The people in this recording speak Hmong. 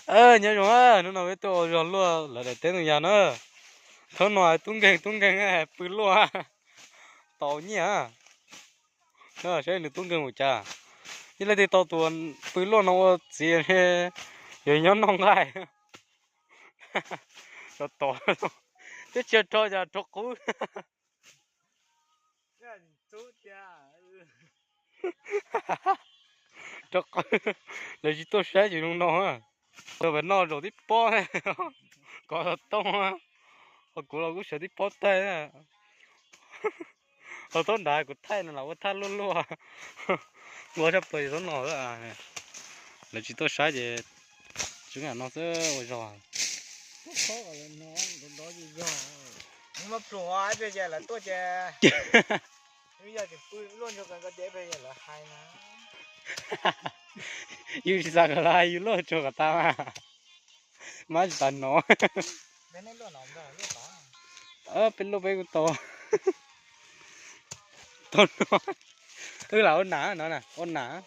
Nyob zoo, hnub no peb tuaj ua zog luaj lawv daim teb ntoo yas na. Thaum no tub nkeeg tub nkeeg pw luaj tau nyiaj. Saib nws tub nkeeg ua cas. Ib leeg twg tau tus pw luaj no ua txiv, yuav nyob noj nqaij. Rau tom, twb tsis rho cas rho qub. Rho qub, lawv tsis tuaj saib ces zoo no. Peb noj zaum tib pob, kov tau tooj, ho kuv los kuj sawv tib pob tag. Ho thaum nrad kuv thaij no los ua thaj luaj luaj, nquag tshaj plaws thaum no. Lawv tsis tuaj saib ces tseem no xwb ua zog. Yus tsis xav kom lawv hais yus luaj tsuag kom tas mas, mas tsis tas no. Peb luaj peb kuj tau, tau no. Wb lam ua nas no, ua nas.